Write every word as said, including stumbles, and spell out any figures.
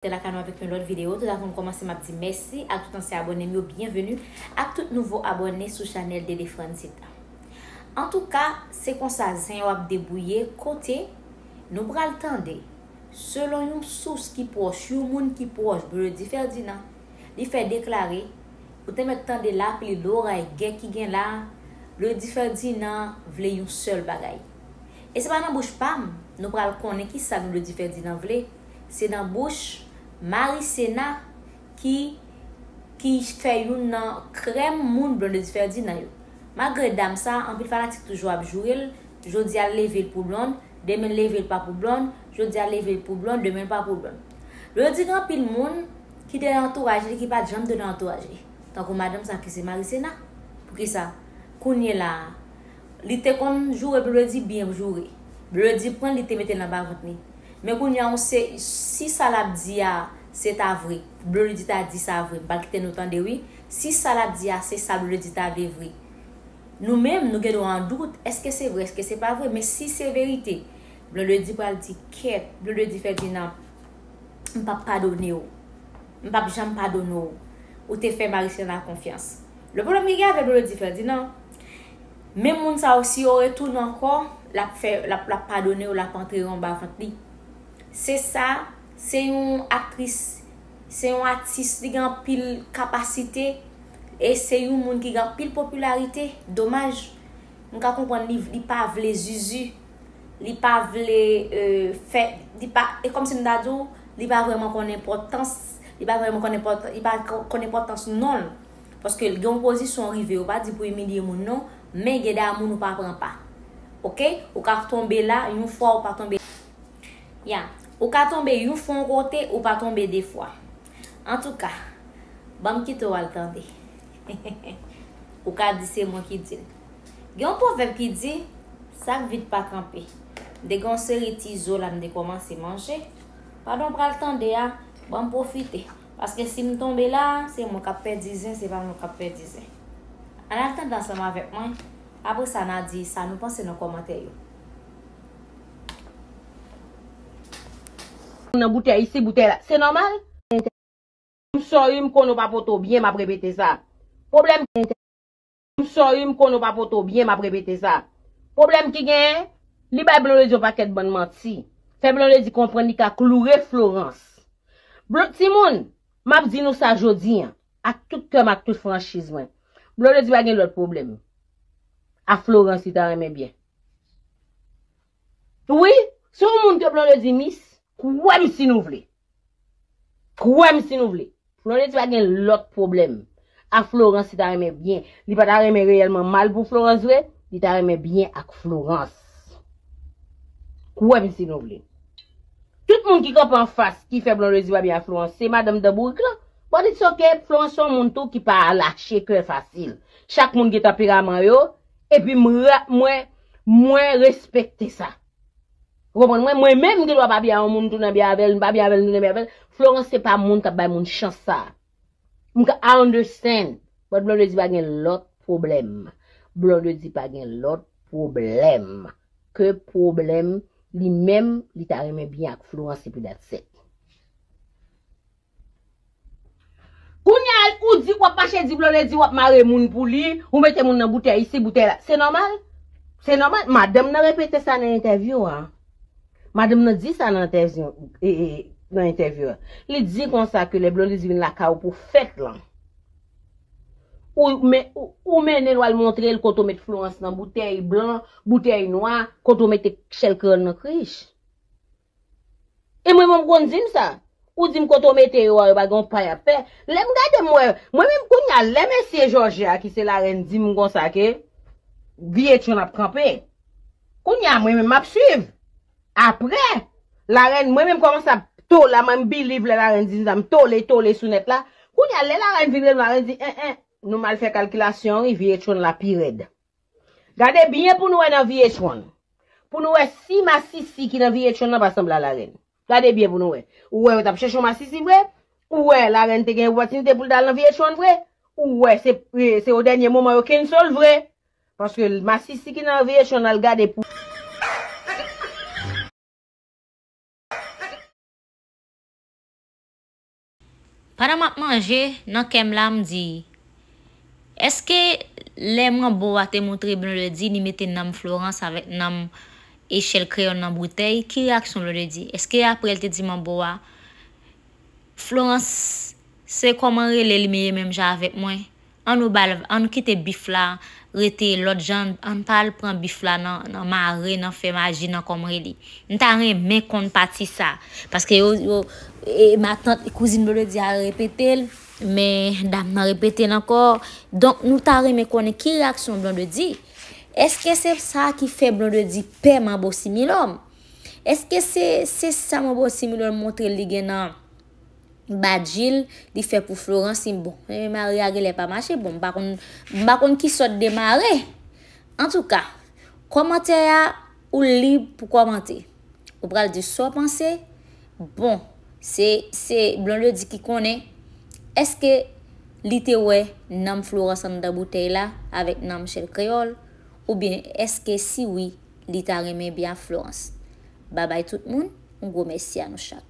Te lakay nou avèk yon lòt videyo. Tout avan m kòmanse, m ap di mèsi ak tout ansyen abòne m yo, byenveni ak tout nouvo abòne sou chanèl Dede Franzita. Antouka, se konsa zen yo ap debouye kote nou pral tande, selon yon sous ki pwòch, yon moun ki pwòch Blondedy Ferdinand, li fè deklare, ou te mèt tande lapli, loray, gè ki gen la, Blondedy Ferdinand vle yon sèl bagay. E se pa nan bouch pa m, nou pral konnen ki sa Blondedy Ferdinand vle. Se nan bouch Marisena ki, ki fè youn nan krèm moun Blondedy Ferdinand yo. Malgre dam sa, anpil fanatik toujou ap joure l, jodi a l leve l pou Blonde, demen l leve l pa pou Blonde, jodi a l leve l pou Blonde, demen l pa pou Blonde. Blondedy gen anpil moun ki te nan antouraj li ki pa t janm te nan antouraj li. Tankou madanm sa ki se Marisena. Poukisa? Kounye la a, li te konn joure Blondedy byen joure. Blondedy pran l, li te mete l nan bavant li. Men kounye a, on se, si sa l ap di a, se ta vre, Blondedy ta di sa vre, m pral kite nou tande wi. Si sa l ap di a, se sa Blondedy ta vle vre, nou menm, nou gen dwa an dout, èske se vre, èske se pa vre, men si se verite, Blondedy pral di, kèt, Blondedy Ferdinand, m p ap padone w. M p ap janm padone w. Ou te fè Marisena konfyans. Le pwoblèm ki gen avèk Blondedy Ferdinand, menm moun sa yo, si yo retounen ankò, l ap fè, l ap, l ap padone w, l ap antre yo anba vant li. Se sa, se yon aktris, se yon atis, li gen anpil kapasite, e se yon moun ki gen anpil popilarite. Domaj, m ka konprann li, li pa vle zuzu, li pa vle, euh, fè, li pa, e kòmsi m ta di w, li pa vrèman konn enpòtans, li pa vrèman konn enpòtans, li pa ko-, konn enpòtans non l. Paske l gen yon pozisyon rive, yo pa di pou imilye moun non, men gen de moun ou pa pran pa. Oke? Ou ka tonbe la, yon fwa ou pa tonbe. Ya, ou ka tonbe yon fwa yon kote, ou pa tonbe de fwa. Antouka, ban m kite w al tande. Ou ka di se mwen ki di l. Gen yon pwovèb ki di, sa k vit pa kanpe. M te gen yon seri ti zo la, m te kòmanse manje. Pandan w pral tande a, ban m pwofite. Paske si m tonbe la, se mwen k ap pèdi zen, se pa nou k ap pèdi zen. Ann al tande ansanm avèk mwen. Apre sa, n a di sa nou panse nan kòmantè yo. Nan boutèy isi, boutèy la. Se nòmal? M sorry, m konnen w pa pote w byen, m ap repete sa. Pwoblèm, m sorry, m konnen w pa pote w byen, m ap repete sa. Pwoblèm ki genyen, li bay Blondedy yon pakèt bann manti. Fè Blondedy konprann li ka kloure Florence. Blo-, timoun, m ap di nou sa jodi a, ak tout kè m, ak tout franchiz mwen. Blondedy pa gen lòt pwoblèm. A Florence li ta renmen byen. Wi, se yon moun ke Blondedy miss, kwè m si nou vle. Kwè m si nou vle. Blondedy pa gen lòt pwoblèm. A Florence li ta renmen byen. Li pa ta renmen reyèlman mal pou Florence vre, li ta renmen byen ak Florence. Kwè m si nou vle. Tout moun ki kanpe anfas ki fè Blondedy pa byen ak Florence, se madanm dan bourik lan. But it's ok, Florence se yon moun tou ki pa lache kè fasil. Chak moun gen tanperaman yo, epi m ra-, mwen, mwen respekte sa. Ou konprann mwen? Mwen menm, m gen dwa pa byen ak yon moun, m tounen byen avè l, m pa byen avè l, m tounen byen avè l. Florence se pa moun k ap bay moun chans sa. M ka, I understand. But Blondedy pa gen lòt pwoblèm. Blondedy pa gen lòt pwoblèm ke pwoblèm li menm, li ta renmen byen ak Florence, epi that's it. Kounye a, ou di w ap mache di Blondedy w ap mare moun pou li, ou mete moun nan boutèy isi, boutèy la. Se nòmal? Se nòmal? Madanm nan repete sa nan entèvyou a. Madanm nan di sa nan entèvyou, e, e, nan entèvyou a. Li di konsa ke lè Blondedy vin lakay ou pou fèt lan, ou, men, ou, ou mennen l, w al montre l kote w met Florence nan boutèy blan, boutèy nwa, kote w mete chèl kreyòl nan krich. E mwen menm, ou konn di m sa. Ou di m kote w mete yo a, yo pa gen yon pa y ap fè. Lè m gade, m wè, mwen menm kounye a, lè mesye Jòje a ki se larèn di m konsa ke V H one ap kanpe. Kounye a, mwen menm m ap swiv. Apre, larèn, mwen menm kòmanse ap tole, mwen m believe lè larèn di m sa, m tole, tole sou nèt la. Kounye a, lè larèn vin rele m, larèn di, en, en, nou mal fè kalkilasyon, wi, V H one la pi rèd. Gade byen pou nou wè nan V H one. Pou nou wè si masisi ki nan V H one nan pa sanble a larèn. Gade byen pou nou wè. Ou wè yo t ap chèche yon masisi vre? Ou wè larèn te gen opòtinite pou l t al nan V H one vre? Ou wè se, se o dènye moman yo cancel vre? Paske masisi ki nan V H one al gade pou Pandan m ap manje, nan kè m la, m di, èske lè Manbo a te montre Blondedy li mete nanm Florence avèk nanm Echèl Kreyòl nan boutèy, ki reyaksyon Blondedy? Èske apre l te di Manbo a, Florence, se kòman rele li menm jan avèk mwen? An nou bal, an nou kite bif la rete lòt jan, an pa al pran bif la nan, nan mare, nan fè maji, nan kòman rele. M ta renmen konn pati sa. Paske yo, yo, e, matant, kouzin Blondedy a repete l, men dam nan repete l ankò. Donk, nou ta renmen konnen ki reyaksyon Blondedy. Èske se sa ki fè Blondedy pè Manbo Similòm? Èske se, se sa Manbo Similòm montre li gen nan badji l, li fè pou Florence, li bon. E mari a genlè pa mache, bon, m pa konn, m pa konn ki sòt de mare. Antouka, kòmantè a, ou lib pou kòmante. Ou pral di sa w panse. Bon, se, se Blondedy ki konnen. Èske li te wè nanm Florence anndan boutèy la avèk nanm Echèl Kreyòl? Oubyen èske si wi, li ta renmen byen ak Florence? Babay tout moun, yon gwo mèsi a nou chak.